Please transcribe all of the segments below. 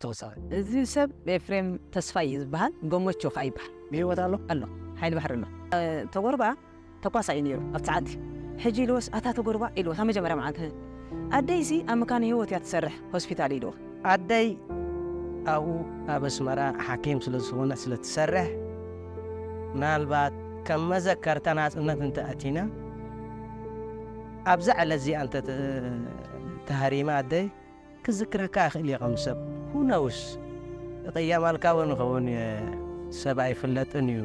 ተወሳኺ? እዚ ሰብ ኤፍሬም ተስፋይ እዩ ዝበሃል፣ ጎመቾ ከዓ ይበሃል። ብህይወት ኣሎ? ኣሎ። ሓይሊ ባሕሪ ኣሎ። ተጎርባ ተኳሳ እዩ ነይሩ ኣብቲ ሰዓት። ሕጂ ኢልዎስ፣ ኣታ ተጎርባ ኢልዎ፣ እታ መጀመርያ መዓልቲ። ኣደይሲ ኣብ መካነ ህይወት እያ ትሰርሕ፣ ሆስፒታል ኢልዎ። ኣደይ ኣብኡ ኣብ ኣስመራ ሓኪም ስለ ዝኾነት ስለ ትሰርሕ፣ ምናልባት ከም መዘከርታ ናጽነት እንተ ኣቲና፣ ኣብዛ ዕለት እዚኣ እንተ ተ- ተሃሪማ ኣደይ፣ ክዝክረካ ይኽእል እየ ከም ሰብ። ሁነውስ እቕየመልካ እውን ይኸውን እየ፣ ሰብ ኣይፍለጥን እዩ።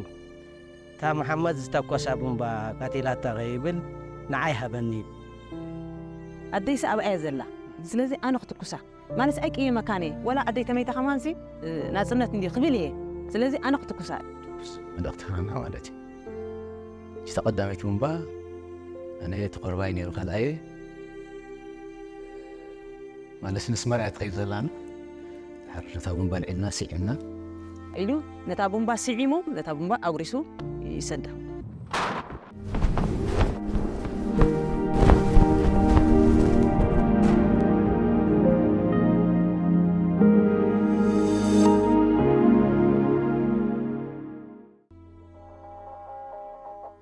እታ መሓመድ ዝተኮሳ ቡምባ ቀቲላታ ከይብል ንዓይ ሃበኒ። ኣደይሲ ኣብኣ እያ ዘላ። ስለዚ ኣነ ክትኩሳ ማለት ኣይቅየመካን እየ። ወላ ኣደይ ተመይታ ከማንሲ ናጽነት እንዲ ክብል እየ። ስለዚ ኣነ ክትኩሳ። መልእኽቲ ሃና ማለት እዩ። እታ ቀዳመይቲ ቡምባ ኣነ ተቆርባይ ነይሩ ካልኣየ ማለት ንስመራ እያ ትኸይድ ዘላና። ድሓር ነታ ቡምባ ልዒልና ስዒምና። ኢሉ ነታ ቡምባ ስዒሙ ነታ ቡምባ ኣጉሪሱ ይሰዳ።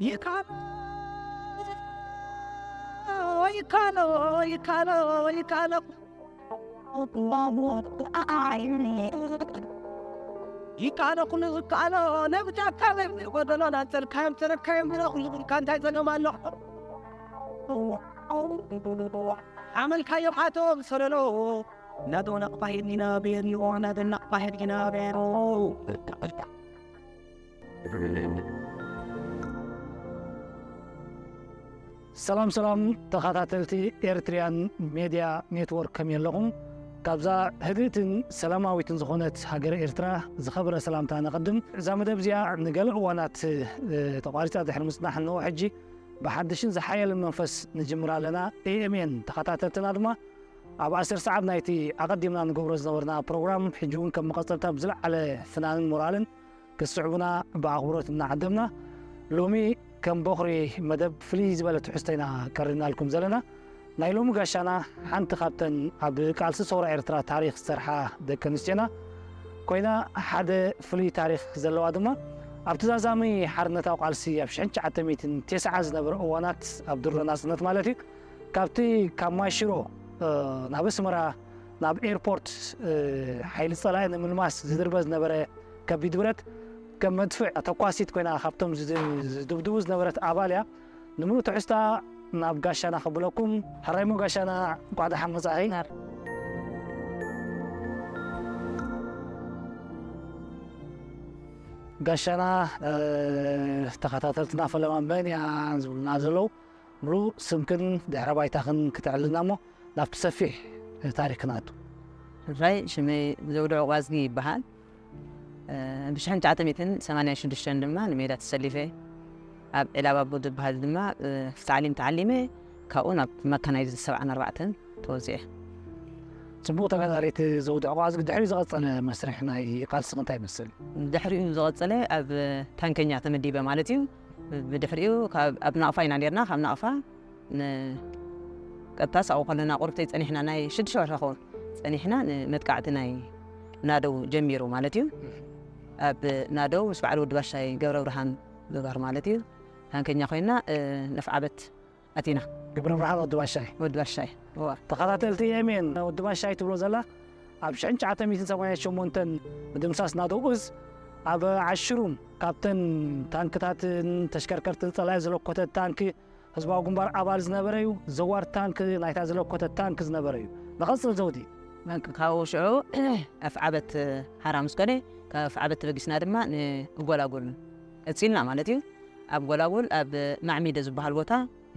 ይካኖ ይካኖ ይካኖ ይካኖ ይካኖ ኩሉ ዝካኖ ነብጃካ ጎደሎ ናንጸልካዮም ተረካዮም ብሎ ኩሉ ዝብልካ እንታይ ጸገም ኣሎ? ሓመልካዮም ኣቶም ሰለሎ ናዶ ናቕፋ ሄድና ቤርዮ ናዶ ናቕፋ ሄድና ቤሮ ሰላም ሰላም ተኸታተልቲ ኤርትሪያን ሜድያ ኔትወርክ ከመይ ኣለኹም? ካብዛ ህድእትን ሰላማዊትን ዝኾነት ሃገረ ኤርትራ ዝኸበረ ሰላምታ ነቐድም። እዛ መደብ እዚኣ ንገለ እዋናት ተቋሪጻ ድሕሪ ምጽናሕ እንሆ ሕጂ ብሓድሽን ዝሓየለን መንፈስ ንጅምራ ኣለና። ኤኤምኤን ተኸታተልትና ድማ ኣብ ኣስር ሰዓት ናይቲ ኣቐዲምና ንገብሮ ዝነበርና ፕሮግራም ሕጂ እውን ከም መቐጸልታ ብዝለዓለ ፍናንን ሞራልን ክትስዕቡና ብኣኽብሮት እናዓደምና፣ ሎሚ ከም በኹሪ መደብ ፍልይ ዝበለ ትሕዝቶ ኢና ቀሪብናልኩም ዘለና። ናይ ሎሚ ጋሻና ሓንቲ ካብተን ኣብ ቃልሲ ሰውራ ኤርትራ ታሪኽ ዝሰርሓ ደቂ ኣንስትዮና ኮይና፣ ሓደ ፍሉይ ታሪኽ ዘለዋ ድማ ኣብቲ ዛዛሚ ሓርነታዊ ቃልሲ ኣብ ሽሕን ትሽዓተ ሚእትን ተስዓን ዝነበረ እዋናት ኣብ ድሮ ናጽነት ማለት እዩ፣ ካብቲ ካብ ማይሽሮ ናብ ኣስመራ ናብ ኤርፖርት ሓይሊ ጸላኢ ንምልማስ ዝድርበ ዝነበረ ከቢድ ብረት ከም መድፍዕ ተኳሲት ኮይና ካብቶም ዝድብድቡ ዝነበረት ኣባል እያ። ንምሉእ ትሕዝታ ናብ ጋሻና ከብለኩም። ሕራይሞ ጋሻና እንቋዕ ደሓን መጻኺ። ጋሻና ተኸታተልትና ፈለማ መን እያ ዝብሉና ዘለዉ። ምሉእ ስምክን ድሕረ ባይታኽን ክተዕልና እሞ ናብቲ ሰፊሕ ታሪኽ ክንኣቱ። ሕራይ ሽመይ ዘውዲ ዕቋዝጊ ይበሃል። ብሽሕን ትሽዓተ ሚእትን ሰማንያን ሽዱሽተን ድማ ንሜዳ ተሰሊፈ። ኣብ ዕላባቦ ዝበሃል ድማ ታዕሊም ተዓሊመ። ካብኡ ናብ መካናይዝድ ሰብዓን ኣርባዕተን ተወዚዐ። ጽቡቕ ተጋዳሊት ዘውዲ ዕቋዝጊ ድሕሪኡ ዝቐጸለ መስርሕ ናይ ቃልስኺ እንታይ ይመስል? ድሕሪኡ ዝቐጸለ ኣብ ታንከኛ ተመዲበ ማለት እዩ። ብድሕሪኡ ኣብ ናቕፋ ኢና ኔርና። ካብ ናቕፋ ቀጥታ ሳኡ ከለና ቁርብተይ ጸኒሕና ናይ ሽዱሽተ ወርሒ ክኸውን ጸኒሕና ንመጥቃዕቲ ናይ ናደው ጀሚሩ ማለት እዩ። ኣብ ናደው ምስ በዓል ወዲ ባሻይ ገብረ ብርሃን ዝበር ማለት እዩ። ታንከኛ ኮይና ነፍዓበት ኣቲና። ገብረ ብርሃን ወዲ ባሻይ። ወዲ ባሻይ። ተኸታተልቲ ኤሜን ወዲ ባሻይ ትብሎ ዘላ ኣብ ሽሕን ትሽዓተ ሚእትን ሰማንያን ሸሞንተን ምድምሳስ ናደው እዝ ኣብ ዓሽሩም ካብተን ታንክታትን ተሽከርከርትን ጸላኢ ዝለኮተት ታንኪ ህዝባዊ ግንባር ኣባል ዝነበረ እዩ። ዘዋር ታንክ ናይታ ዝለኮተት ታንክ ዝነበረ እዩ። ንቐጽል ዘውዲ። ካብኡ ሽዑ ኣፍዓበት ሓራ ምስ ኮነ ካብ ኣፍዓበት ተበጊስና ድማ ንእጎላጎል ቀጺልና ማለት እዩ። ኣብ ጎላጎል ኣብ ማዕሚደ ዝበሃል ቦታ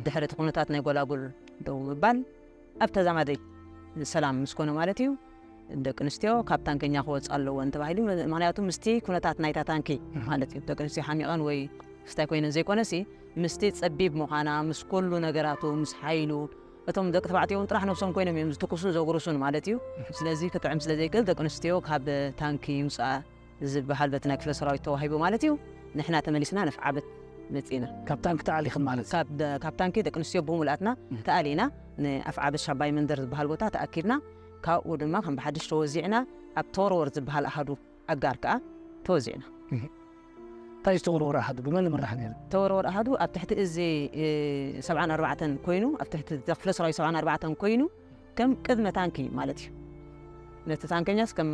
ድሕሪ እቲ ኩነታት ናይ ጎላጎል ደው ምባል ኣብ ተዛማዲ ሰላም ምስ ኮነ ማለት እዩ። ደቂ ኣንስትዮ ካብ ታንከኛ ክወፅኣ ኣለወን ተባሂሉ። ምክንያቱ ምስቲ ኩነታት ናይታ ታንኪ ማለት እዩ። ደቂ ኣንስትዮ ሓሚቐን ወይ ስታይ ኮይነን ዘይኮነሲ ምስቲ ፀቢብ ምዃና ምስ ኩሉ ነገራቱ ምስ ሓይሉ እቶም ደቂ ተባዕትዮ እውን ጥራሕ ነብሶም ኮይኖም እዮም ዝትኩሱን ዘጉርሱን ማለት እዩ። ስለዚ ክጥዕም ስለ ዘይክእል ደቂ ኣንስትዮ ካብ ታንኪ ይውፅኣ ዝበሃል በቲ ናይ ክፍለ ሰራዊት ተዋሂቡ ማለት እዩ። ንሕና ተመሊስና ነፍዓበት መጺና። ካብ ታንኪ ተኣሊኽን ማለት እዩ? ካብ ደ- ካብ ታንኪ ደቂ ኣንስትዮ ብምልኣትና ተኣሊና ንኣፍዓበት ሻባይ መንደር ዝበሃል ቦታ ተኣኪብና። ካብኡ ድማ ከም ብሓድሽ ተወዚዕና ኣብ ተወርወር ዝበሃል ኣሃዱ ኣጋር ከዓ ተወዚዕና። እንታይ ዝተወርወረ ኣሃዱ ብመን ዝምራሕ ነይሩ? ተወርወር ኣሃዱ ኣብ ትሕቲ እዚ ሰብዓን ኣርባዕተን ኮይኑ ኣብ ትሕቲ ክፍለ ሰራዊት ሰብዓን ኣርባዕተን ኮይኑ ከም ቅድመ ታንኪ ማለት እዩ። ነቲ ታንከኛስ ከም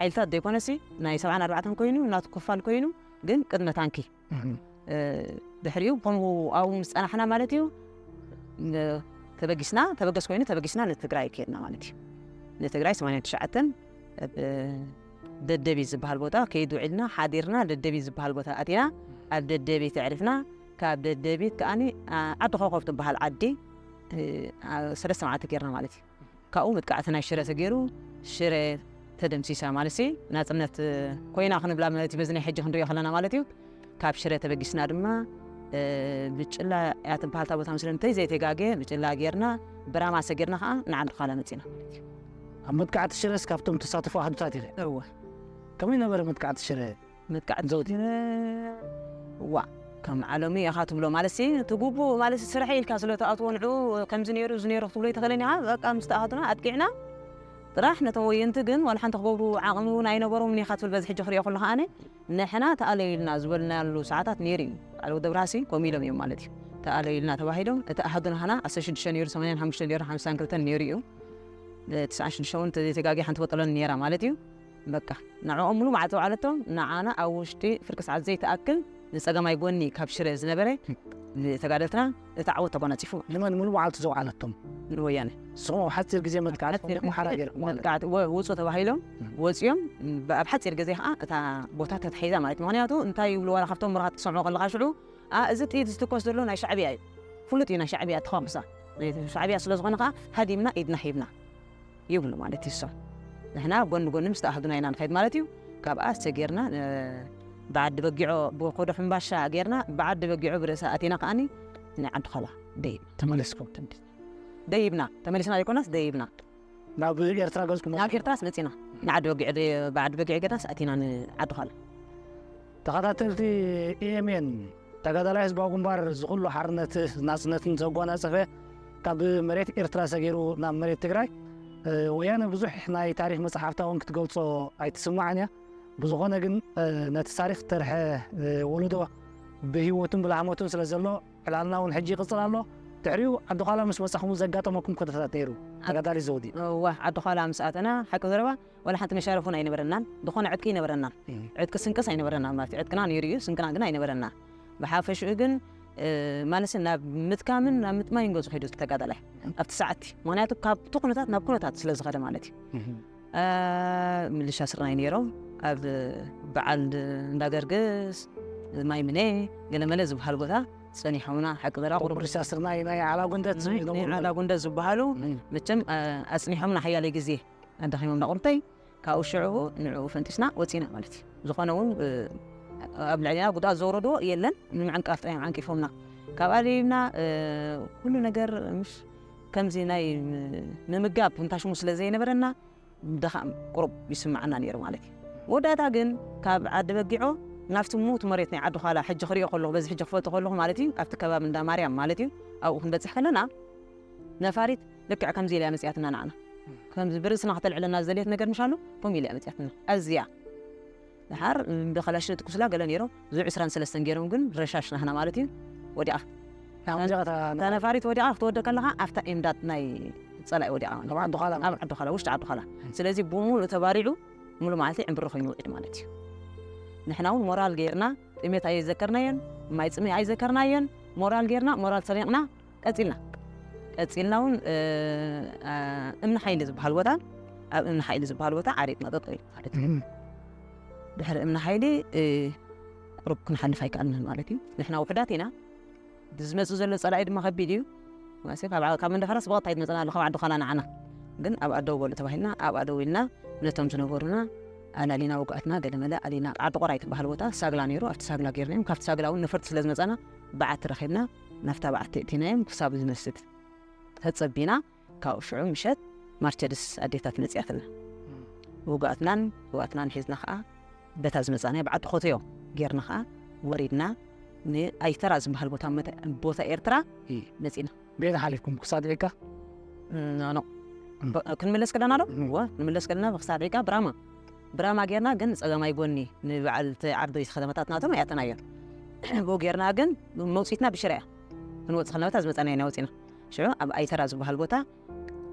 ሓይልታት ዘይኮነሲ ናይ ሰብዓን ኣርባዕተን ኮይኑ ናቱ ክፋል ኮይኑ ግን ቅድመ ታንኪ ድሕሪኡ ከምኡ ኣብኡ ምስ ፀናሕና ማለት እዩ። ተበጊስና ተበገስ ኮይኑ ተበጊስና ንትግራይ ከድና ማለት እዩ። ንትግራይ ሰማንያ ትሽዓተን ደደቢት ዝበሃል ቦታ ከይድ ውዒልና ሓዲርና ደደቢት ዝበሃል ቦታ ኣቲና ኣብ ደደቢት ኣዕሪፍና ካብ ደደቢት ከዓኒ ዓዲ ኮኸብ ትበሃል ዓዲ ሰለስተ መዓልቲ ገርና ማለት እዩ። ካብኡ መጥቃዕቲ ናይ ሽረ ተገይሩ ሽረ ተደምሲሳ ማለት ሲ ናፅነት ኮይና ክንብላ ማለት እዩ። በዚ ናይ ሕጂ ክንሪኦ ከለና ማለት እዩ። ካብ ሽረ ተበጊስና ድማ ብጭላ እያ ትበሃል እታ ቦታ ምስለ እንተይ ዘይተጋገ ብጭላ ጌርና ብራማ ሰጊርና ከዓ ንዓዲ ኳላ መፂና ማለት እዩ። ኣብ መጥቃዕቲ ሽረስ ካብቶም ተሳተፉ ኣህዱታት ኢኸ እወ ከመይ ነበረ መጥቃዕቲ ሽረ? መጥቃዕቲ ዘውዲ ዋ ከም ዓለሙ ኢኻ ትብሎ ማለት ሲ ትጉቡ ማለት ስራሕ ኢልካ ስለ ተኣትዎ ንዑ ከምዚ ነይሩ እዚ ነይሩ ክትብሎ ይትኽእልን ኢኻ። በቃ ምስ ተኣኸትና ኣጥቂዕና ጥራሕ ነቶም ወየንቲ ግን ዋላ ሓንቲ ክገብሩ ዓቕሚ እውን ኣይነበሮምን ኢኻ ትብል በዚ ሕጂ ክሪኦ ከለኹ ኣነ ንሕና ተኣለዩልና ዝበልናሉ ሰዓታት ነይሩ እዩ። ኣለው ደብራሲ ኮም ኢሎም እዮም ማለት እዩ። ተኣለዩልና ተባሂሎም እቲ ኣሃዱ ናህና ዓሰርተ ሽዱሽተ ነይሩ ሰማንያን ሓሙሽተ ነይሩ ሓምሳን ክልተን ነይሩ እዩ። ትስዓን ሽዱሽተ እውን ተዘይተጋጊ ሓንቲ በጠሎን ነይራ ማለት እዩ። በቃ ንዕኦም ሙሉ መዓልቲ ውዓለቶም ንዓና ኣብ ውሽጢ ፍርቂ ሰዓት ዘይትኣክል ንፀገማይ ጎኒ ካብ ሽረ ዝነበረ ተጋደልትና እቲ ዓወት ተጎናፂፉ ንመን ሙሉ መዓልቲ ዘውዓለቶም? ንወያነ ንስኹም ኣብ ሓፂር ግዜ መጥቃዕቲ ሓራ ገይርኩም ማለት መጥቃዕቲ ወ- ውፁ ተባሂሎም ወፂኦም ብ- ኣብ ሓፂር ግዜ ከዓ እታ ቦታ ተታሒዛ ማለት እዩ። ምክንያቱ እንታይ ይብሉ ዋላ ካብቶም ምርኻት ትሰምዑ ከለካ ሽዑ "ኣ፣ እዚ ጥይት ዝትኮስ ዘሎ ናይ ሻዕብያ እዩ ፍሉጥ እዩ ናይ ሻዕብያ ተኳኩሳ ሻዕብያ ስለ ዝኾነ ከዓ ሃዲምና ኢድና ሂብና ይብሉ ማለት እዩ። እሶም ንሕና ጎኒ ጎኒ ምስ ተኣህዱና ኢና ንኸይድ ማለት እዩ። ካብኣ ሰጊርና እ፣ ብዓዲ በጊዖ ብኮዶ ሕምባሻ ጌርና ብዓዲ በጊዖ ብርእሳ ኣቲና ከዓኒ ናይ ዓዲ ኳላ ደይ ተመለስኩም ደይብና ተመሊስና ዘይኮናስ ደይብና ናብ ኤርትራ ገዝኩም ናብ ኤርትራስ መፂና ንዓዲ በጊዖ ደይ- ብዓዲ በጊዖ ጌርናስ ኣቲና ንዓዲ ኳላ ተኸታተልቲ ኤኤምኤን ተጋዳላይ ህዝባዊ ግንባር ዝኹሉ ሓርነት ናጽነትን ዘጓናጸፈ ካብ መሬት ኤርትራ ሰጊሩ ናብ መሬት ትግራይ እ፣ ወያነ ብዙሕ ናይ ታሪክ መጽሓፍታ እውን ክትገልጾ ኣይትስማዕን እያ። ብዝኾነ ግን እ፣ ነቲ ታሪክ ተርሐ እ፣ ወለዶ ብህይወቱን ብላህመቱን ስለ ዘሎ ዕላልና እውን ሕጂ ይቕጽል ኣሎ። ድሕሪኡ ዓዲ ኳላ ምስ መጻኹም ዘጋጠመኩም ኩነታት ነይሩ? ተጋዳሊ ዘውዲ እዋ ዓዲ ኳላ ምስ ኣተና ሓቂ ዘረባ ወላ ሓንቲ መሻርፍ እውን ኣይነበረናን። ዝኾነ ዕጥቂ ኣይነበረናን። ዕጥቂ ስንቅስ ኣይነበረናን ማለት እዩ። ዕጥቅና ነይሩ እዩ፣ ስንቅና ግን ኣይነበረና። ብሓፈሽኡ ግን እ፣ ማለት ናብ ምጥቃምን ናብ ምጥማይን ገጹ ሄዱ ተጋዳላይ ኣብቲ ሰዓት ምክንያቱ ካብቲ ኩነታት ናብ ኩነታት ስለ ዝኸደ ማለት እዩ። እ፣ ምልሻ ስርናይ ነይሮም ኣብ በዓል እንዳገርግስ ማይ ምነ ገለመለ ዝበሃል ቦታ ጸኒሖምና ሓቂ ዘራ ቁሩብ ቁርሻ ስርናይ ናይ ዓላ ጉንደት ናይ ናይ ዓላ ጉንደት ዝበሃሉ መቸም እ፣ ኣጽኒሖምና ሓያለ ግዜ ኣዳኺሞምና ቁርተይ ካብኡ ሽዑ ንዕኡ ፈንጢስና ወፂና ማለት እዩ። ዝኾነ እውን እ፣ ኣብ ልዕሊና ጉድኣት ዘውረድዎ የለን። ንምዕንቃፍ ጥራይ እዮም ዓንቂፎምና። ካብኣ ደይብና እ፣ ኩሉ ነገር ምሽ ከምዚ ናይ ም- ምምጋብ እንታሽሙ ስለ ዘይነበረና ድኻም ቁሩብ ይስማዓና ነይሩ ማለት እዩ። መወዳእታ ግን ካብ ዓዲ በጊዖ ናብቲ ሙት መሬት ናይ ዓዲ ኳላ ሕጂ ክሪኦ ከለኹ በዚ ሕጂ ክፈልጦ ከለኹ ማለት እዩ ኣብቲ ከባቢ እንዳ ማርያም ማለት እዩ ኣብኡ ክንበፅሕ ከለና ነፋሪት ልክዕ ከምዚ ኢላ እያ መፅያትና ንዓና ከምዚ ብርእስና ከተልዕለና ዝደልየት ነገር ምሻሉ ከምኡ ኢላ እያ መፅያትና ኣዝያ ድሓር ብኸላሽን ትኩስላ ገለ ነይሮም እዚ ዕስራን ሰለስተን ገይሮም ግን ረሻሽ ናህና ማለት እዩ ወዲኣ ናብዚኣታ እታ ነፋሪት ወዲኣ ክትወደ ከለካ ኣብታ ኤምዳድ ናይ ፀላኢ ወዲኣ ማለት እዩ። ዓዲ ኳላ ኣብ ዓዲ ኳላ ውሽጢ ዓዲ ኳላ ስለዚ ብሙሉእ ተባሪዑ ሙሉ መዓልቲ ዕምብሪ ኮይኑ ውዒድ ማለት እዩ ንሕና እውን ሞራል ገይርና ጥሜት ኣይዘከርናዮን ማይ ፅሜ ኣይዘከርናዮን ሞራል ገይርና ሞራል ሰሪቕና ቀፂልና ቀፂልና እውን እ፣ እ፣ እምኒ ሓይሊ ዝበሃል ቦታ ኣብ እምኒ ሓይሊ ዝበሃል ቦታ ዓሪጥና ጠጠው ኢልና ማለት እዩ ድሕሪ እምኒ ሓይሊ እ፣ ቁሩብ ክንሓልፍ ኣይከኣልናን ማለት እዩ ንሕና ውሕዳት ኢና ዝመፅእ ዘሎ ፀላኢ ድማ ከቢድ እዩ ማለትሲ ካብ ዓ- ካብ መንደፈራስ ብቐጥታ ይመፀና ኣሎ ካብ ዓዲ ኳላ ንዓና ግን ኣብኣ ደው በሉ ተባሂልና ኣብኣ ደው ኢልና ነቶም ዝነበሩና ኣላሊና ውግኣትና ገለመለ ኣሊና ዓዲ ቆራይ ትበሃል ቦታ ሳግላ ነይሩ ኣብቲ ሳግላ ገይርና እዮም ካብቲ ሳግላ እውን ነፈርቲ ስለ ዝመፀና በዓቲ ረኺብና ናብታ በዓቲ እቲናዮም ክሳብ ዝመስል ተፀቢና ካብኡ ሽዑ ምሸት ማርቸድስ ኣዴታት መፅያትና ውግኣትናን ውግኣትናን ሒዝና ከዓ በታ ዝመፃናዮ ብዓዲ ኮተዮ ጌርና ከዓ ወሪድና ንኣይተራ ዝበሃል ቦታ መተ- ቦታ ኤርትራ መፂና ቤት ሓሊፍኩም ክሳድ ዒካ ኖ ክንምለስ ከለና ዶ እወ ክንምለስ ከለና ብክሳድ ዒቃ ብራማ ብራማ ጌርና ግን ጸገማይ ጎኒ ንበዓል ዓርዶይት ከተማታት ናቶም ኣይኣተናዮን። ብኡ ጌርና ግን መውፂትና ብሽረ እያ። ክንወፅእ ከለና በታ ዝመፃና ኢና ወፂና። ሽዑ ኣብ ኣይተራ ዝበሃል ቦታ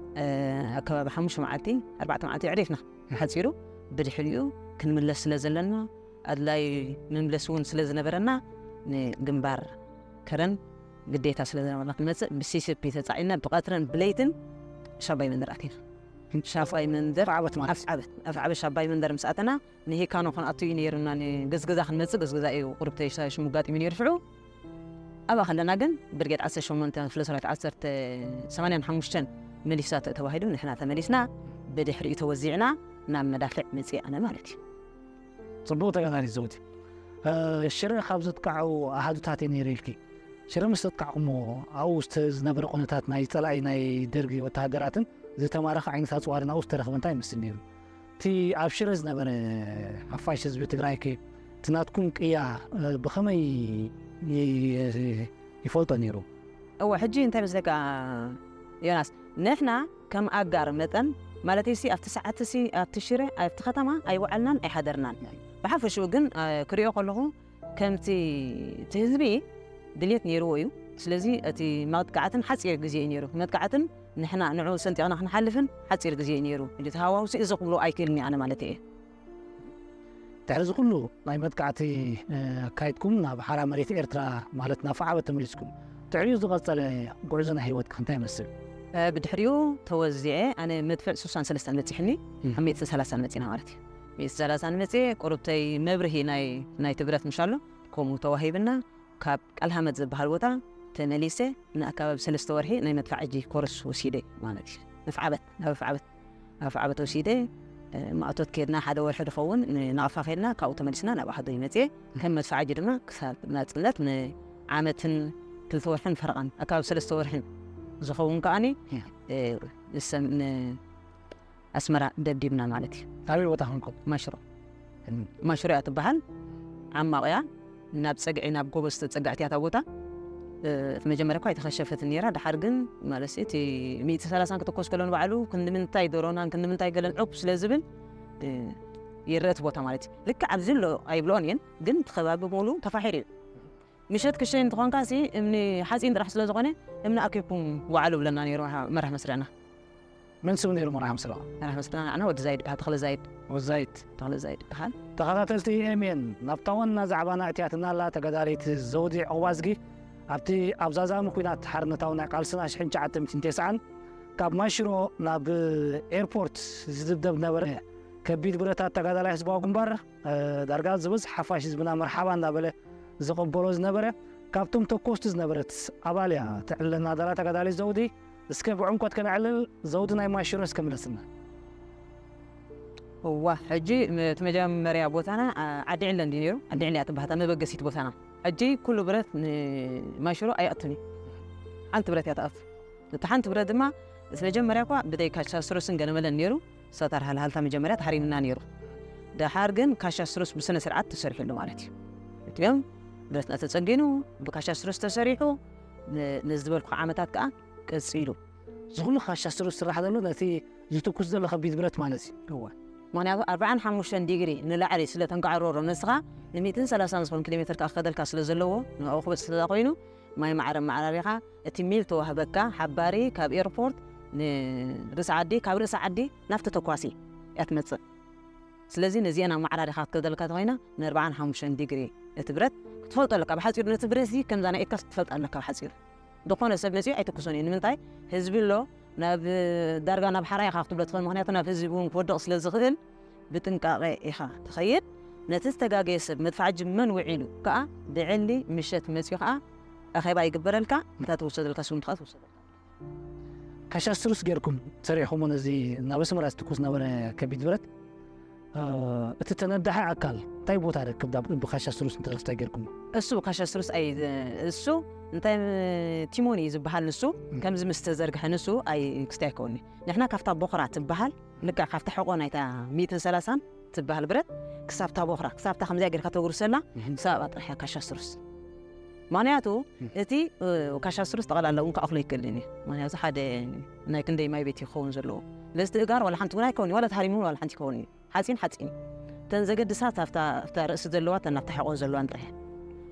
ኣከባቢ ሓሙሽተ መዓልቲ ኣርባዕተ መዓልቲ ዕሪፍና ሓፂሩ። ብድሕሪኡ ክንምለስ ስለ ዘለና ኣድላይ ምምለስ እውን ስለ ዝነበረና ንግንባር ከረን ግዴታ ስለ ዝነበረና ክንመፅእ ብሲሲፒ ተፃዒና ብቐትረን ብለይትን ሻባይ መንደር ኣቲና። ሻባይ መንደር ኣፍዓበት ማለት ኣፍዓበት ኣፍዓበት ሻባይ መንደር ምስ ኣተና ንሂካኖ ክንኣቱ እዩ ነይሩና። ንገዝገዛ ክንመፅእ ገዝገዛ እዩ ቁርብ ተሽሙጋጥ እዩ ነይሩ ሽዑ። ኣብኣ ከለና ግን ብርጌድ ዓሰርተ ሸሞንተ ክፍለ ሰራዊት ዓሰርተ ሰማንያን ሓሙሽተን መሊሳ ተባሂሉ ንሕና ተመሊስና። ብድሕሪኡ ተወዚዕና ናብ መዳፍዕ መፅእ ኣነ ማለት እዩ። ጽቡቕ ተጋዳሊት ዘውዲ። ሽረ ካብ ዘጥቃዑ ኣሃዱታት እየ ነይረ ኢልኪ። ሽረ ምስ ዘጥቃዕኩሞ ኣብኡ ዝነበረ ኩነታት ናይ ጸላኢ ናይ ደርጊ ወተሃደራትን ዝተማረኸ ዓይነት ኣጽዋርን ኣብኡ ዝተረኽበ እንታይ ይመስል ነይሩ? እቲ ኣብ ሽረ ዝነበረ ሓፋሽ ህዝቢ ትግራይ ከ እቲ ናትኩም ቅያ ብኸመይ ይፈልጦ ነይሩ? እወ ሕጂ እንታይ መስለካ ዮናስ፣ ንሕና ከም ኣጋር መጠን ማለት ሲ ኣብቲ ሰዓት ሲ ኣብቲ ሽረ ኣብቲ ከተማ ኣይወዓልናን ኣይሓደርናን። ብሓፈሽኡ ግን ክሪኦ ከለኹ ከምቲ እቲ ህዝቢ ድልየት ነይርዎ እዩ። ስለዚ እቲ መጥቃዕትን ሓፂር ግዜ እዩ ነይሩ። መጥቃዕትን ንሕና ንዑ ሰንጢቕና ክንሓልፍን ሓፂር ግዜ እዩ ነይሩ። እቲ ሃዋውሲ እዚ ክብሎ ኣይክእልን እየ ኣነ ማለት እየ። ድሕሪ እዚ ኩሉ ናይ መጥቃዕቲ ኣካይድኩም ናብ ሓራ መሬት ኤርትራ ማለት ናብ ፈዓበት ተመሊስኩም ድሕሪኡ ዝቐጸለ ጉዕዞ ናይ ህይወትካ እንታይ ይመስል? ብድሕሪኡ ተወዚዐ ኣነ መድፍዕ ስሳን ሰለስተን በፂሕኒ ኣብ ሚእትን ሰላሳን መፂና ማለት እዩ። ሚእትን ሰላሳን መፂ ቁሩብተይ መብርሂ ናይ ናይቲ ብረት ምሻሎ ከምኡ ተዋሂብና ካብ ቃልሃመት ዝበሃል ቦታ ተመሊሰ ንኣከባቢ ሰለስተ ወርሒ ናይ መድፋዕ እጂ ኮርስ ወሲደ ማለት እዩ። መፍዓበት ናብ መፍዓበት ኣብ ዓበት ወሲደ ማእቶት ከድና ሓደ ወርሒ ዝኸውን ንናቕፋ ከድና ካብኡ ተመሊስና ናብ ኣሃዶ ይመፅየ ከም መድፋዕ እጂ ድማ ክሳብ ናፅነት ንዓመትን ክልተ ወርሕን ፈረቓን ኣካባቢ ሰለስተ ወርሕን ዝኸውን ከዓኒ ንሰም ኣስመራ ደብዲብና ማለት እዩ። ኣበይ ቦታ ኮንኩም? ማሽሮ ማሽሮ እያ ትበሃል። ዓማቕ እያ። ናብ ፀግዒ ናብ ጎበዝ ተፀጋዕቲ እያ እታ ቦታ። እቲ መጀመርያ እኳ ኣይተኸሸፈትን ነይራ። ድሓር ግን ማለት እቲ ሚእቲ ሰላሳን ክትኮስ ከሎ ንባዕሉ ክንዲ ምንታይ ደሮናን ክንዲ ምንታይ ገለን ዑብ ስለ ዝብል ይረአ እቲ ቦታ ማለት እዩ። ልክዕ ኣብዚ ኣሎ ኣይብልኦን እየን፣ ግን እቲ ከባቢ ሙሉ ተፋሒሩ እዩ። ምሸት ክሸይ እንትኾንካ ሲ እምኒ ሓፂን ጥራሕ ስለ ዝኾነ እምኒ ኣኪብኩም ዋዕሉ ብለና ነይሩ መራሕ መስርዕና። መን ስም ነይሩ መራሕ ምስላ? መራሕ ምስላ ንዓና ወዲ ዛይድ በሃል ተኽለ ዛይድ። ወዲ ዛይድ። ተኽለ ዛይድ በሃል። ተኸታተልቲ ኤምኤን ናብታ ዋና ዛዕባና እትያትና ኣላ ተጋዳሊት ዘውዲ ዕቑባዝጊ ኣብቲ ኣብ ዛዛሚ ኩናት ሓርነታዊ ናይ ቃልስና ሽሕን ትሽዓተ ሚእትን ተስዓን ካብ ማሽሮ ናብ ኤርፖርት ዝድብደብ ነበረ ከቢድ ብረታት ተጋዳላይ ህዝባዊ ግንባር ዳርጋ ዝበዝሕ ሓፋሽ ህዝብና መርሓባ እንዳበለ ዝቕበሎ ዝነበረ ካብቶም ተኮስቲ ዝነበረት ኣባል እያ ትዕለና ዘላ ተጋዳሊት ዘውዲ እስከ ብዕምቆት ከነዕልል ዘውዲ ናይ ማሽሮ እስከ ምለስና። እዋ ሕጂ እቲ መጀመርያ ቦታና ዓዲ ዕለ እንዲ ነይሩ። ዓዲ ዕለ እያ ትበሃል መበገሲት ቦታና። ሕጂ ኩሉ ብረት ንማሽሮ ኣይኣቱን እዩ። ሓንቲ ብረት እያ ትኣቱ። እቲ ሓንቲ ብረት ድማ እቲ መጀመርያ እኳ ብደይ ካሻ ስሮስን ገለመለን ነይሩ። ሳታር ሃልሃልታ መጀመርያ ተሃሪምና ነይሩ። ደሓር ግን ካሻ ስሮስ ብስነ ስርዓት ተሰሪሑሉ ማለት እዩ። እቲኦም ብረትና ተጸጊኑ ብካሻ ስሮስ ተሰሪሑ ንዝበልኩ ዓመታት ከዓ ቀጺሉ። ዝኹሉ ካሻ ስሩስ ስራሕ ዘሎ ነቲ ዝትኩስ ዘሎ ከቢድ ብረት ማለት እዩ። እወ። ምክንያቱ ኣርባዓን ሓሙሽተን ዲግሪ ንላዕሊ ስለ ተንቃዕሮሮ ንስኻ ንሚእትን ሰላሳን ዝኾን ኪሎ ሜትር ከኣ ክኸደልካ ስለ ዘለዎ ንዕኡ ክበጽ ስለ ኮይኑ ማይ ማዕረ ማዕራሪኻ እቲ ሚል ተዋህበካ ሓባሪ ካብ ኤርፖርት ንርእሲ ዓዲ ካብ ርእሲ ዓዲ ናብቲ ተኳሲ እያ ትመጽእ። ስለዚ ነዚአን ኣመዓራሪኻ ክትከደልካ ተኾይና ንኣርባዓን ሓሙሽተን ዲግሪ እቲ ብረት ክትፈልጦ ኣለካ። ብሓፂሩ ነቲ ብረት እዚ ከምዛ ናይ ኤካስ ክትፈልጥ ኣለካ ብሓፂሩ። ዝኾነ ሰብ መፂኡ ኣይትኩሶን እዩ። ንምንታይ ህዝቢ ኣሎ ናብ ዳርጋ ናብ ሓራ ኢኻ ክትብሎ ትኽእል። ምክንያቱ ናብ ህዝቢ እውን ክወድቕ ስለ ዝኽእል ብጥንቃቐ ኢኻ ትኸይድ። ነቲ ዝተጋገየ ሰብ መድፋዕ ጅመን ውዒሉ ከዓ ብዕሊ ምሸት መፂኡ ከዓ ኣኼባ ይግበረልካ። እታ ትውሰደልካ ስጉምቲ ከዓ ትውሰደልካ። ካሻስትሩስ ጌርኩም ሰሪሕኹሞ ነዚ ናብ ኣስመራ ዝትኩስ ነበረ ከቢድ ብረት እቲ ተነዳሒ ኣካል እንታይ ቦታ ረክብ ብካሻስትሩስ እንተረክስታይ ጌርኩም እሱ ካሻስትሩስ ኣይ እሱ እንታይ ቲሞን እዩ ዝበሃል ንሱ ከምዚ ምስ ተዘርግሐ ንሱ ኣይ ክስታይ ከውኒ ንሕና ካብታ ቦኽራ ትበሃል ልክዕ ካብታ ሕቆ ናይታ ሚእትን ሰላሳን ትበሃል ብረት ክሳብታ ቦኽራ ክሳብታ ከምዚኣ ጌርካ ተጉርሰላ ክሳብ ኣብኣ ጥራሕ እያ ካሻስትሩስ ምክንያቱ እቲ ካሻስትሩስ ጠቐላላ እውን ክኣኽሎ ይክእልን እዩ ምክንያቱ ሓደ ናይ ክንደይ ማይ ቤት ይኸውን ዘለዎ ስለዚ እቲ እጋር ዋላ ሓንቲ እውን ኣይከውን እዩ፣ ዋላ ተሃሪሙ እውን ዋላ ሓንቲ ይከውን እዩ። ሓፂን ሓፂን እዩ። እተን ዘገድሳት ኣብታ ኣብታ ርእሲ ዘለዋ፣ እተን ኣብታ ሕቖ ዘለዋን ጥራሕ እየን።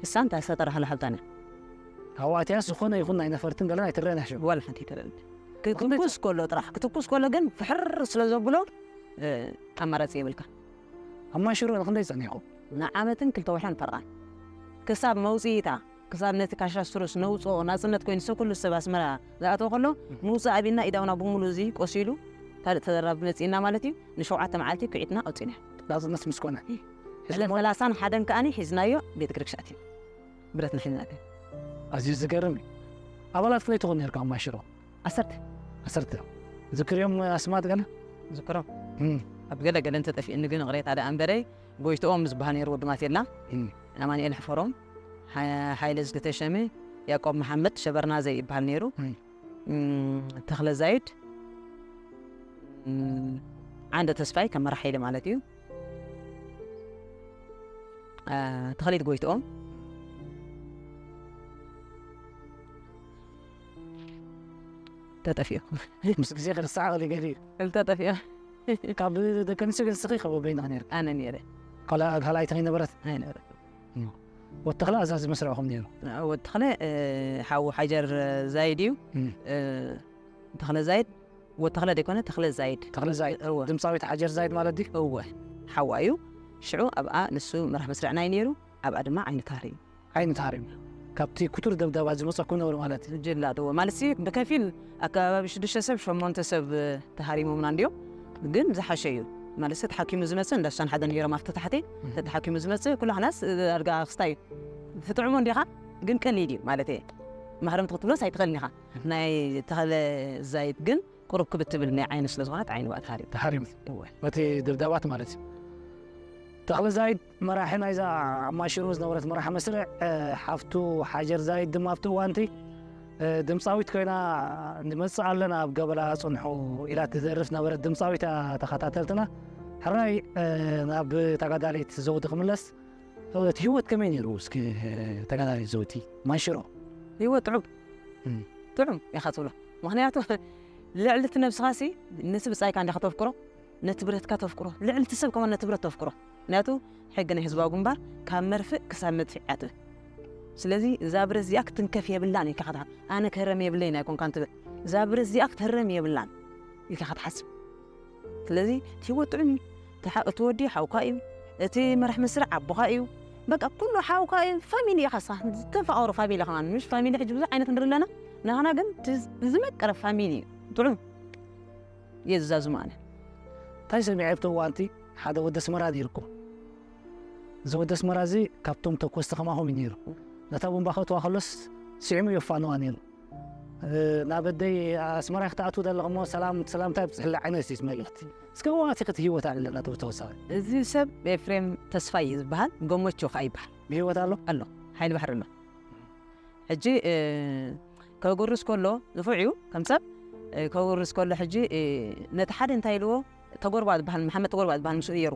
እሳ እንታይ ዝተጠራኸለ ሃብታን እያ። ካብኡ ኣትያስ ዝኾነ ይኹን ናይ ነፈርትን ገለን ኣይትረአን ሕሸ። ዋላ ሓንቲ ኣይትረአን። ክትኩስ ከሎ ጥራሕ ክትኩስ ከሎ ግን ፍሕር ስለ ዘብሎ፣ ኣማራፂ የብልካ። ኣብ ማይሽሮ ንክንደይ ጸኒሕኩም? ንዓመትን ክልተ ወርሕን ፈርቓን። ክሳብ መውፅኢታ፣ ክሳብ ነቲ ካሻስትሮስ ነውፅኦ ናፅነት ኮይኑ ሰብ ኩሉ ሰብ ኣስመራ ዝኣተወ ከሎ፣ ምውፃእ ኣቢልና ኢዳውና ብምሉእ እዚ ቆሲሉ፣ ካልእ ተደራቢ መፂእና ማለት እዩ። ንሸውዓተ መዓልቲ ኩዒትና ኣውፂና። ናፅነት ምስ ኮነ? ዕለት ሰላሳን ሓደን ከኣኒ ሒዝናዮ ቤት ግርግሽ ኣቲና። ብረትና ሒዝና ኣቲና። ኣዝዩ ዝገርም እዩ። ኣባላት ክንደይ ትኾኑ ነርኩም ኣብ ማይሽሮ? ዓሰርተ። ዓሰርተ። ዝክርዮም ኣስማት ገለ? ዝክሮም። ኣብ ገለ ገለ እንተጠፊእኒ ግን ቅሬታ ደኣ እምበረይ ጎይትኦም ዝበሃል ነይሩ ወዲ ማቴላ፣ ኣማኑኤል ሕፈሮም፣ ሓይለ ዝግተሸመ፣ ያቆብ መሓመድ ሸበርናዘ ይበሃል ነይሩ። ተኽለ ዛይድ፣ ዓንደ ተስፋይ ከም መራሕ ሓይሊ ማለት እዩ። ተኽሊት ጎይትኦም ተጠፊኦ። ምስ ግዜ ክርስዓ ሊገሊ ተጠፊኦ። ካብ ደቂ ኣንስትዮ ግን ስኺ ካብ በይንኻ ነርካ? ኣነ ነይረ። ካልኣይ ተኸይ ነበረት? ኣይነበረት። ወተኽለ ኣዛዚ መስርዕኹም ነይሩ? ወተኽለ ሓዉ ሓጀር ዛይድ እዩ። ተኽለ ዛይድ ወተኽለ ደይኮነ ተኽለ ዛይድ። ተኽለ ዛይድ። እወ። ድምፃዊት ሓጀር ዛይድ ማለት ድዩ? እወ። ሓዋ እዩ። ሽዑ ኣብኣ ንሱ መራሕ መስርዕና እዩ ነይሩ። ኣብኣ ድማ ዓይኒ ታህሪ እዩ። ዓይኒ ታህሪ እዩ። ካብቲ ክቱር ደብዳባ ዝመፀኩም ነብሪ ማለት እዩ። ጅላጥ እወ። ማለት ሲ ብከፊል ኣከባቢ ሽዱሽተ ሰብ ሸሞንተ ሰብ ተሃሪሞምና እንድዮም። ግን ዝሓሸ እዩ። ማለት ሲ ተሓኪሙ ዝመፅእ እንዳ ሽሳን ሓደን ነይሮም ኣብቲ ታሕቲ። ተተሓኪሙ ዝመፅእ ኩላህናስ ኣልጋ ክስታይ እዩ። ትጥዕሞ እንዲኻ ግን ቀሊል እዩ ማለት እየ። ማህረምቲ ክትብሎስ ኣይትኽእልን ኢኻ። ናይ ተኽለ ዛይድ ግን ቁሩብ ክብድ ትብል ናይ ዓይኒ ስለ ዝኾነት ዓይኒ ባእ ተሃሪሙ። ተሃሪሙ። እወ። በቲ ደብዳባት ማለት እዩ። ተኽለ ዛይድ መራሒ ናይዛ ኣብ ማይሽሮ ዝነበረት መራሒ መስርዕ፣ ሓፍቱ ሓጀር ዛይድ ድማ ኣብቲ እዋንቲ ድምፃዊት ኮይና ንመፅእ ኣለና ኣብ ገበላ ፅንሑ ኢላ ትደርፍ ነበረት ድምፃዊት እያ። ተኸታተልትና ሕራይ ናብ ተጋዳሊት ዘውዲ ክምለስ እቲ ህይወት ከመይ ነይሩ? እስኪ ተጋዳሊት ዘውዲ ማይሽሮ። ህይወት ጥዑም ጥዑም ኢኻ ትብሎ። ምኽንያቱ ልዕሊ እቲ ነብስኻሲ ነቲ ብጻይካ እንዲኻ ተፍቅሮ፣ ነቲ ብረትካ ተፍቅሮ፣ ልዕሊ እቲ ሰብ ከማን ነቲ ብረት ተፍቅሮ። ምኽንያቱ ሕጊ ናይ ህዝባዊ ግንባር ካብ መርፍእ ክሳብ መጥፍዕ እያ ትብል። ስለዚ እዛ ብረት እዚኣ ክትንከፍ የብላን ኢልካ ክትሓ ኣነ ክህረም የብለይን ኣይኮንካን ትብል። እዛ ብረት እዚኣ ክትህረም የብላን ኢልካ ክትሓስብ። ስለዚ እቲ ህይወት ጥዑም እዩ። እቲ ሓ- እቲ ወዲ ሓውካ እዩ። እቲ መራሕ መስርዕ ኣቦኻ እዩ። በቃ ኩሉ ሓውካ እዩ። ፋሚሊ ኢኻ ሳ ዝተፋቐሩ ፋሚሊ ከማን ምሽ ፋሚሊ ሕጂ ብዙሕ ዓይነት ንርኢ ኣለና። ናህና ግን እቲ ዝመቀረ ፋሚሊ እዩ። ጥዑም እየ ዝዛዝሞ ኣነ። እንታይ ሰሚዐ ኣብቲ እዋንቲ ሓደ ወዲ ኣስመራ ነይርኩም። እዚ ወዲ ኣስመራ እዚ ካብቶም ተኮስቲ ከማኹም እዩ ነይሩ። ነታ ቡምባ ከእትዋ ከሎስ ስዒሙ የፋንዋ ነይሩ። ናብ ኣደይ ኣስመራ ክትኣትዉ ዘለኹሞ ሰላም ሰላምታ ይብፅሕላ ዓይነት እዩ መልእኽቲ። እስከ ዋቲ ክትህይወት ኣለና ተወሳኺ። እዚ ሰብ ኤፍሬም ተስፋይ እዩ ዝበሃል፣ ጎመቾ ከዓ ይበሃል። ብህይወት ኣሎ? ኣሎ፣ ሓይሊ ባሕሪ ኣሎ። ሕጂ ከጉርስ ከሎ ንፉዕ እዩ ከም ሰብ ከጉርስ ከሎ ሕጂ ነቲ ሓደ እንታይ ኢልዎ ተጎርባ ዝበሃል መሓመድ ተጎርባ ዝበሃል ምስኡ ነይሩ።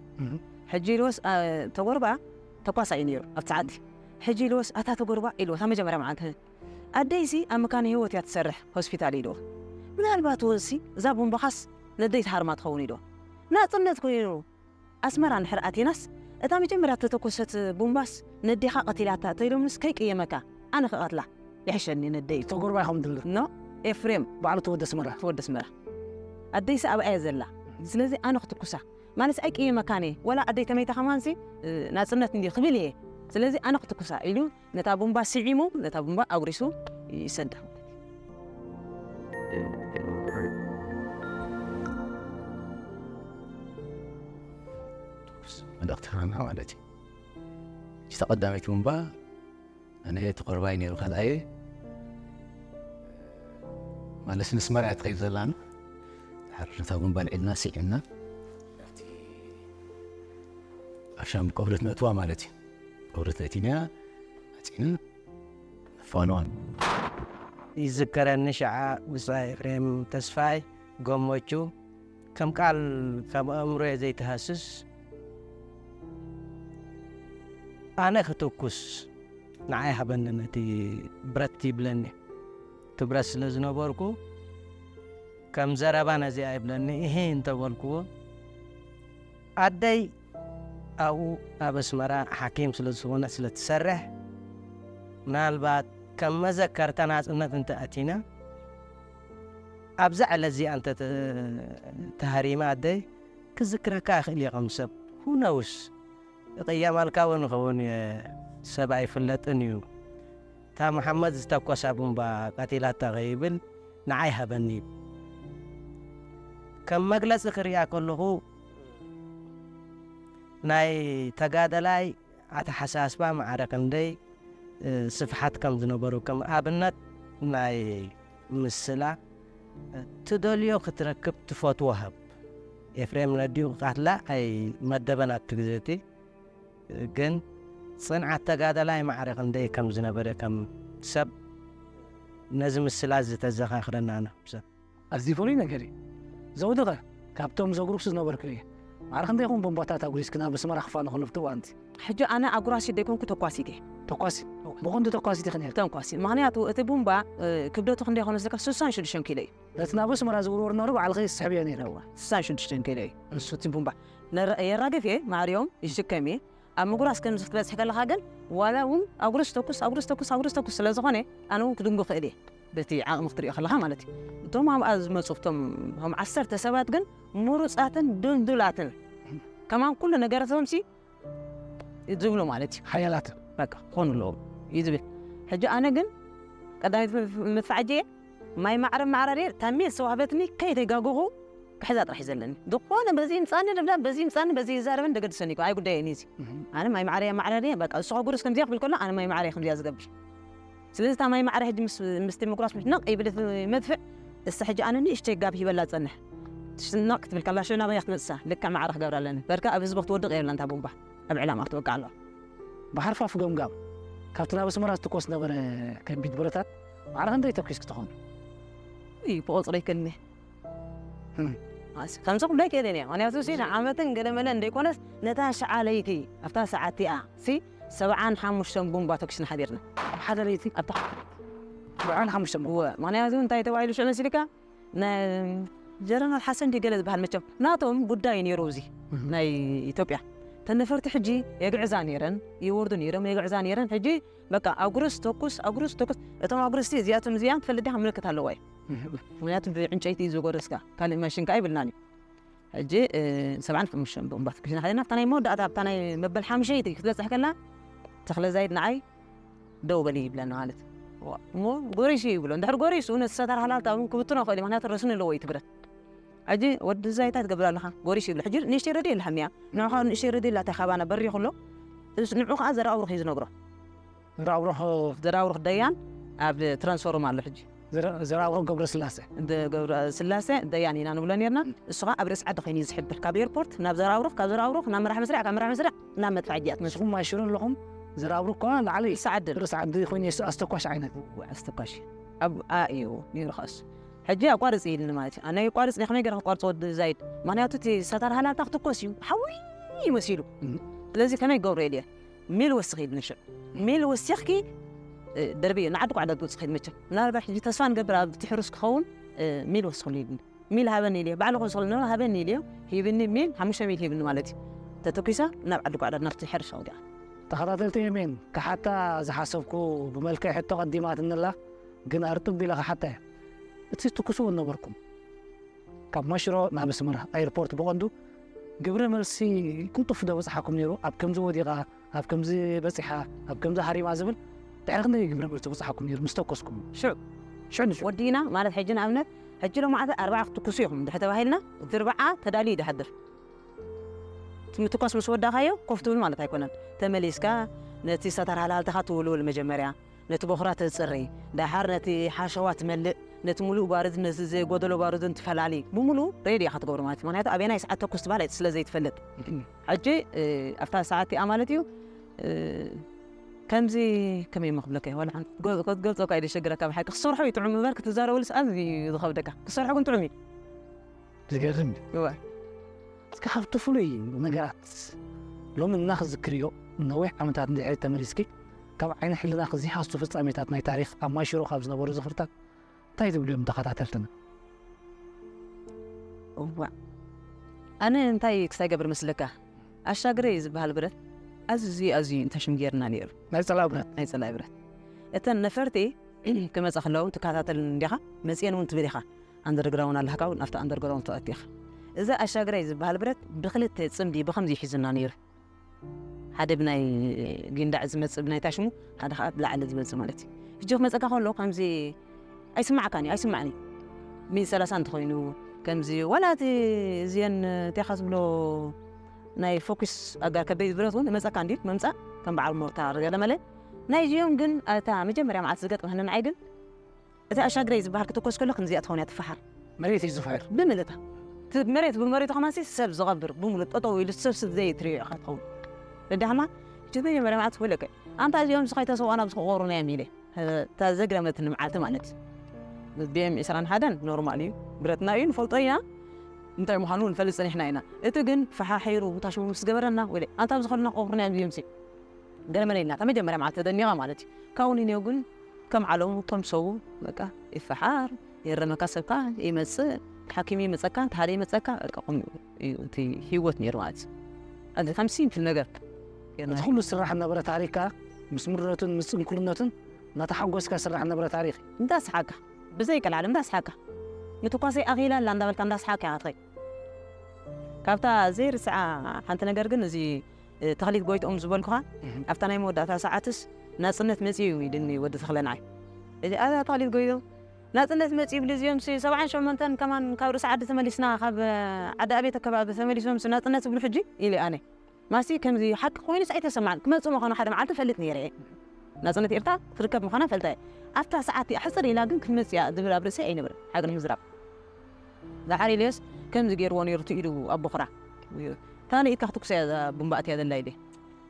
ሕጂ ኢልዎስ ተጎርባ ተኳሳ እዩ ነይሩ ኣብቲ ሰዓት። ሕጂ ኢልዎስ ኣታ ተጎርባ ኢልዎ እታ መጀመርያ መዓልቲ ኣደይሲ ኣብ መካነ ህይወት እያ ትሰርሕ ሆስፒታል ኢልዎ። ምናልባት እውንሲ እዛ ቡምባኻስ ነደይ ትሃርማ ትኸውን ኢልዎ። ናጽነት ኮይኑ ኣስመራ እንድሕር ኣቲናስ እታ መጀመርያ እተተኮሰት ቡምባስ ነዴኻ ቀቲላታ ተኢሎምንስ ከይቅየመካ ኣነ ክቐትላ ይሕሸኒ ነደይ። ተጎርባይ ከም ድል ኖ ኤፍሬም ባዕሉ ተወደ ኣስመራ። ተወደ ኣስመራ ኣደይሲ ኣብኣ እያ ዘላ። ስለዚ ኣነ ክትኩሳ ማለትሲ ኣይቅየመካን እየ ወላ ኣደይ ተመይታ ከማንሲ ናጽነት እንዲ ክብል እየ። ስለዚ ኣነ ክትኩሳ ኢሉ ነታ ቡምባ ስዒሙ ነታ ቡምባ ኣጉሪሱ ይሰዳ። መልእኽቲ ሃና ማለት እዩ። እታ ቀዳመይቲ ቡምባ ኣነ ተቆርባይ ነይሩ ካልኣየ ማለት ንስመራ እያ ትኸይድ ዘላና። ድሓር ነታ ቡምባ ልዒልና ስዒምና ኣብቲ ኣሻም ቀብረት ነእትዋ ማለት እዩ። ቀብረት ነእቲና ኣፂና ነፋንዋ። ይዝከረኒ ሸዓ ብጻይ ኤፍሬም ተስፋይ ጎሞቹ ከም ቃል ካብ ኣእምሮየ ዘይተሃስስ ኣነ ክትኩስ ንዓይ ሃበኒ ነቲ ብረት ይብለኒ እቲ ብረት ስለ ዝነበርኩ ከም ዘረባ ነዚኣ ይብለኒ። እሄ እንተበልክዎ፣ ኣደይ ኣብኡ ኣብ ኣስመራ ሓኪም ስለ ዝኾነ ስለ ትሰርሕ፣ ምናልባት ከም መዘከርታ ናጽነት እንተ ኣቲና፣ ኣብዛ ዕለት እዚኣ እንተ ተ-፣ ተሃሪማ ኣደይ፣ ክዝክረካ ይኽእል እየ ከም ሰብ። Who knows? ይቕየመልካ እውን ይኸውን እየ፣ ሰብ ኣይፍለጥን እዩ። እታ መሓመድ ዝተኮሳ ቡምባ ቀቲላታ ከይብል ንዓይ ሃበኒ። ከም መግለጺ ክሪኣ ከለኹ፣ ናይ ተጋደላይ ኣተሓሳስባ ማዕረ ክንደይ፣ እ፣ ስፍሓት ከም ዝነበሩ፣ ከም ኣብነት ናይ ምስላ፣ እ፣ ትደልዮ ክትረክብ ትፈትዎ ሃብ። ኤፍሬም ነዲኡ ክቃትላ ኣይመደበን ኣብቲ ግዜ እቲ፣ እ፣ ግን ጽንዓት ተጋደላይ ማዕረ ክንደይ ከም ዝነበረ ከም ሰብ ነዚ ምስላ ዝተዘኻኽረና ንሕብሰብ። ኣዝዩ ፍሉይ ነገር እዩ። ዘውዲ ኸ? ካብቶም ዘጉርሱ ዝነበርኩ እየ። ማዕረ ክንደይ ይኹን ቦምባታት ኣጉሪስኪ ናብ ኣስመራ ክፋኑ ከሎ ኣብቲ እዋን እቲ? ሕጂ ኣነ ኣጉራሲት ደይኮንኩ ተኳሲት እየ። ተኳሲት? ብቐንዱ ተኳሲት ኢኺ ነይርኪ? ተኳሲት። ምኽንያቱ እቲ ቡምባ፣ እ፣ ክብደቱ ክንደይ ይኾን መስለካ? ስሳን ሽዱሽተን ኪሎ እዩ። ነቲ ናብ ኣስመራ ዝውርወር ዝነበሩ ባዕልኺ ትስሕብዮ ነይርኪ? እዋ፣ ስሳን ሽዱሽተን ኪሎ እዩ። እሱ እቲ ቡምባ። ነረ-፣ የራግፍ እየ፣ ማዕሪኦም ይሽከም እየ። ኣብ ምጉራስ ከም ክትበጽሕ ከለኻ ግን ዋላ እውን ኣጉርስ ተኩስ፣ ኣጉርስ ተኩስ፣ ኣጉርስ ተኩስ ስለ ዝኾነ ኣነ እውን ክድንጉ ክእል እየ። በቲ ዓቕሚ ክትሪኦ ከለኻ ማለት እዩ። እቶም ኣብኣ ዝመጹ እቶም፣ እቶም ዓሰርተ ሰባት ግን ምሩጻትን ድልዱላትን ከማን ኩሉ ነገራቶምሲ ዝብሉ ማለት እዩ። ሓያላት። በቃ ክኾኑ ኣለዎም እዩ ዝብል። ሕጂ ኣነ ግን ቀዳሚት ምድፍ-፣ ምድፋዕ እየ ማይ ማዕረ ማዕራርየ ታሜ ዝተዋህበትኒ ከይተጋገኹ ክሕዛ ጥራሕ እዩ ዘለኒ። ዝኾነ በዚ ይምጻኒ ልብላ፣ በዚ ይምጻኒ፣ በዚ ይዛረበን ደገድሰኒ እኮ ኣይጉዳየኒ እዚ። እህ። ኣነ ማይ ማዕረያ ማዕረርየ በቃ እሱ ከጉርስ ከምዚያ ክብል ከሎ ኣነ ማይ ማዕረያ ከምዚያ ዝገብር። ስለዚ እታ ማይ ማዕረ ሕጂ ምስ፣ ምስቲ ምጉራስ ምስ ነቕ ይብል እቲ መድፍዕ፣ እሳ ሕጂ ኣነ ንእሽተይ ጋብ ሂበላ ጸንሕ። ትሽነቕ ክትብል ከላ ሽዑ ናበይ ክትመጽእ እሳ? ልክዕ ማዕረ ክገብራ ኣለኒ። በርካ ኣብ ህዝቢ ክትወድቕ የብላን እታ ቡምባ። ኣብ ዕላማ ክትወቅዕ ኣለዋ። ብሓርፋፍ ገምጋም፣ ካብቲ ናብ ኣስመራ ዝትኮስ ነበረ ከቢድ ብረታት፣ ማዕረ ክንደይ ተኩስኪ ትኾኒ? እዩ ብቑጽሪ ኣይክእልን እየ። እም። ኣስ-፣ ከምዚ ክብሎ ኣይክእልን እየ። ምኽንያቱ ሲ ንዓመትን ገለ መለ እንደይኮነስ ነታ ሸዓ ለይቲ ኣብታ ሰዓት እቲኣ ሲ ሰብዓን ሓሙሽተን ቡምባ ተኩስና ሓዲርና። ኣብ ሓደ ለይቲ? ኣብታ ሰብዓን ሓሙሽተን ቡምባ? እወ፣ ምኽንያቱ እንታይ ተባሂሉ ሽዑ መሲልካ? ነ-፣ ጀነራል ሓሰን ድዩ ገለ ዝበሃል መቸም ናቶም ጉዳይ ነይሩ እዚ እህ። ናይ ኢትዮጵያ። ተን ነፈርቲ ሕጂ የግዕዛ ነይረን፣ ይወርዱ ነይሮም፣ የግዕዛ ነይረን። ሕጂ በቃ ኣጉርስ ተኩስ፣ ኣጉርስ ተኩስ። እቶም ኣጉርስቲ እዚኣቶም እዚኣን ትፈልጥ ዲኻ? ምልክት ኣለዋ እዩ። እህ። ምኽንያቱ ብዕንጨይቲ እዩ ዝጎረስካ፣ ካልእ ማሽን ከኣ ይብልናን እዩ። ሕጂ፣ እ፣ ሰብዓን ሓሙሽተን ቦምባ ተኩስና ሓዲና፣ ኣብታ ናይ መወዳእታ፣ ኣብታ ናይ መበል ሓምሸይቲ ክትበጽሕ ከላ፣ ተኽለ ዛይድ ንዓይ ደው በሊ ይብለኒ ማለት። ዋ፣ እሞ ጎሪሱ ይብሎ። እንድሕር ጎሪሱ፣ ነቲ ሰተር ሃላልታ እውን ክብትኖ ይኽእል እዩ፣ ምኽንያቱ ረስኒ ኣለዎ እዩ እቲ ብረት። ሕጂ ወዲ ዛይታ ትገብር ኣለኻ፣ ጎሪሱ ይብሎ። ሕጂ ንእሽተይ ረድዮ የላሕም እያ። ንዑ ኸዓ ንእሽተይ ረድዮ ኣላ፣ እታ ካባና በሪኹ ኣሎ። እስ-፣ ንዑ ኸዓ ዘርኣብሩኽ እዩ ዝነግሮ። ዘርኣብሩኽ ዘርኣብሩኽ ደያን ኣብ ትራንስፎርም ኣሎ ሕጂ። ዘረ-፣ ዘርኣብሩኽ ገብረስላሴ። ደ-፣ ገብረስላሴ ደያን ኢና ንብሎ ነርና። እሱ ኸዓ ኣብ ርእሲ ዓዲ ኸይኑ እዩ ዝሕብር። ካብ ኤርፖርት ናብ ዘርኣብሩኽ፣ ካብ ዘርኣብሩኽ ናብ መራሕ መስርዕ፣ ካብ መራሕ መስርዕ ናብ መጥፋዕጂ እያ ትመስል። ንስኹም ማይ ሽረ ኣለኹም፣ ዘርኣብሩኽ ከኣ ላዕሊ ርእሲ ዓዲ። ርእሲ ዓዲ ኮይኑ የስ-፣ ኣስተኳሽ ዓይነት። እወ፣ ኣስተኳሽ። ኣብ፣ ኣ፣ እዩ ነይሩ ኸኣ እሱ። ሕጂ ኣቋርጽ ኢልኒ ማለት እዩ። ኣነ የቋርጽ፣ ከመይ ገይረ ክቋርጾ ወዲ ዛይድ? ምኽንያቱ እቲ ሰተር ሃላልታ ክትኮስ እዩ። ሓዊ እዩ መሲሉ። እም። ስለዚ ከመይ ክገብሮ ኢለ እየ። ሜል ወስኺ ኢልኒ ሽዑ። ሜል ወሲኽኪ፣ እ፣ ደርብዮ፣ ንዓዲ ኳዕዳ ትወጽእ ኸይድ መቸም። ምናልባት ሕጂ ተስፋ ንገብር ኣብ ትሕሩስ ክኸውን፣ እ፣ ሜል ወስኹሉ ኢልኒ። ሜል ሃበኒ ኢልዮ። ባዕሉ ክወስኹሉ ነበረ፣ ሃበኒ ኢልዮ። ሂብኒ ሜል፣ ሓሙሽተ ሜል ሂብኒ ማለት እዩ። ተተኲሳ ናብ ዓዲ ኳዕዳ፣ ናብቲ ሕርሻ ወዲቓ። ተኸታተልቲ ኤሜን፣ ክሓታ ዝሓሰብኩ ብመልክዕ ሕቶ ቀዲማትኒ ኣላ፣ ግን ኣርጥብ ኢለ ክሓታ እየ። እቲ ትኩስዎ ነበርኩም። ካብ ማሽሮ ናብ ኣስመራ ኤርፖርት ብቐንዱ ግብረ መልሲ ቅልጡፍ ዶ በጽሓኩም ነይሩ? ኣብ ከምዚ ወዲቓ፣ ኣብ ከምዚ በጺሓ፣ ኣብ ከምዚ ሃሪማ ዝብል ድሕሪ ክንደይ ግብረ መልሲ በጽሓኩም ነይሩ ምስ ተኮስኩም? ሽዑ። ሽዑ ንሽዑ። ወዲእና ማለት ሕጂ ንኣብነት፣ ሕጂ ሎማዓንቲ ኣርብዓ ክትትኩሱ ኢኹም እንድሕር ተባሂልና፣ እቲ ኣርብዓ ተዳልዩ ይድሓድር። እቲ ምትኳስ ምስ ወዳእካዮ ኮፍ ትብል ማለት ኣይኮነን። ተመሊስካ ነቲ ሰተር ሃልሃልትኻ ትውልውል መጀመርያ። ነቲ ቦኽራ ተጽሪ፣ ደሓር ነቲ ሓሸዋ ትመልእ፣ ነቲ ምሉእ ባሩድ፣ ነቲ ዘይጎደሎ ባሩድን ትፈላሊ። ብምሉእ ሬድዮ ኢኻ ትገብሮ ማለት እዩ። ምኽንያቱ ኣበየናይ ሰዓት ተኩስ ትበሃል ኣይ-፣ ስለ ዘይትፈልጥ። እም። ሕጂ፣ እ፣ ኣብታ ሰዓት እቲኣ ማለት እዩ፣ እ፣ ከምዚ፣ ከመይ እሞ ክብለካ ይኽእል? ሓንቲ ክትገ-፣ ክትገልጾ እኳ እዩ ዘሸግረካ ብሓቂ። ክትሰርሖ እዩ ጥዑም እምበር ክትዛረበሉስ ኣዝዩ እዩ ዝኸብደካ። ክትሰርሖ ግን ጥዑም እዩ። ዝገርም እዩ። እወ። እስከ ካብቲ ፍሉይ ነገራት ሎሚ እና ክዝክርዮ ነዊሕ ዓመታት ንድሕሪት ተመሊስኪ ካብ ዓይኒ ሕልናኺ ዘይሓሱ ፍጻሜታት ናይ ታሪኽ ኣብ ማይ ሽሮ ካብ ዝነበሩ ዝኽርታት እንታይ ትብልዮም ተኸታተልትና? እዋ ኣነ እንታይ ክሳይ ገብር መስለካ ኣሻግረ እዩ ዝበሃል ብረት ኣዝዩ ኣዝዩ እንተሽም ጌርና ነይሩ። ናይ ጸላኢ ብረት ናይ ጸላኢ ብረት እተን ነፈርቲ ክመጻ ከለውን ትከታተልን እንዲኻ መጽየን እውን ትብል ኢኻ። ኣንደርግራውን ኣለካ እውን ኣብቲ ኣንደርግራውን ትኣት ኢኻ። እዚ ኣሻግራይ ዝበሃል ብረት ብክልተ ጽምዲ ብከምዚ ይሒዝና ነይሩ። ሓደ ብናይ ጊንዳዕ ዝመጽእ ብናይ ታሽሙ ሓደ ከዓ ብላዕሊ ዝመጽእ ማለት እዩ። ሕጂ ክመጸካ ከሎ ከምዚ ኣይስማዕካን እዩ ኣይስማዕን እዩ። ሚን ሰላሳ እንተኮይኑ ከምዚ ዋላ እቲ እዚአን ቴኻ ዝብሎ ናይ ፎኪስ ኣጋር ከበይ ዝብረት እውን መጸካ እንዲ መምጻእ ከም በዓል ሞርታ ገለመለ ናይ ዚኦም ግን እታ መጀመርያ መዓት ዝገጥመኒ ንዓይ ግን እቲ ኣሻግረይ ዝበሃል ክትኮስ ከሎ ክንዚኣ ትኸውን እያ ትፈሓር መሬት እዩ ዝፈር ብምልእታ መሬት ብመሬቱ ከማሲ ሰብ ዝቐብር ብምሉእ ጠጠው ኢሉ ሰብ ስብ ዘይትሪኦ ኢኻ ትኸውን ደዳሕማ እቲ መጀመርያ መዓት ወለቀ ኣንታ እዚኦም ዝኸይተሰዋና ብዝክቆሩና እዮም ኢለ እታ ዘግረመትኒ መዓልቲ ማለት እዩ። ብኤም ዕስራን ሓደን ኖርማል እዩ ብረትና እዩ ንፈልጦ ኢና እንታይ ምዃኑ ንፈልጥ ጸኒሕና ኢና። እቲ ግን ፈሓሒሩ ታሽሙ ምስ ገበረና ወለ ኣንታ ኣብዚ ከለና ክቆፍሩና እዮም ዝምሲ ገለመለ ኢልና እታ መጀመርያ መዓልቲ ተደኒቓ ማለት እዩ። ካብኡ ንኔው ግን ከም ዓለሙ ከም ሰቡ በቃ ይፈሓር የረመካ ሰብካ ይመጽእ ሓኪም ይመጸካ ተሃደ ይመጸካ በቃ ከምኡ እዩ እቲ ህይወት ነይሩ ማለት እዩ። ኣዚ ከም ሲምፕል ነገር እቲ ኩሉ ዝስራሕ ነበረ ታሪክ ከዓ ምስ ምርነቱን ምስ ጽንኩርነቱን እናተሓጎስካ ዝስራሕ ነበረ ታሪክ እዩ። እንዳስሓካ ብዘይ ቀልዓለም እንዳስሓካ ምትኳሰይ ኣኺላ ኣላ እንዳበልካ እንዳስሓካ ኢኻ ትኸይድ። ካብታ ዘይርስዓ ሓንቲ ነገር ግን እዚ ተኽሊት ጎይትኦም ዝበልኩኻ ኣብታ ናይ መወዳእታ ሰዓትስ ናጽነት መጺኡ እዩ ኢልኒ ወዲ ተኽለ ንዓይ። እዚ ኣዛ ተኽሊት ጎይትኦም ናጽነት መጺኡ ይብሉ እዚኦም ሲ ሰብዓን ሸሞንተን ከማን ካብ ርእሲ ዓዲ ተመሊስና ካብ ዓዲ ኣቤት ኣከባቢ ተመሊሶም ሲ ናጽነት ይብሉ ሕጂ ኢለ ኣነ። ማሲ ከምዚ ሓቂ ኮይኑስ ኣይተሰማዕን ክመጽእ ምዃኑ ሓደ መዓልቲ ፈልጥ ነይረ እየ። ናጽነት ኤርትራ ክትርከብ ምዃና ፈልጠ እየ። ኣብታ ሰዓት እያ ሕጽር ኢላ ግን ክትመጽእ እያ ዝብል ኣብ ርእሰይ ኣይነበረን ሓቂ ንምዝራብ። ዳሓር ኢልዮስ ከምዚ ገይርዎ ነይሩ እቲ ኢሉ ኣብ ቦኽራ እታ ንኢድካ ክትኩስ እያ እዛ ቡምባ ኣትያ ዘላ ኢለ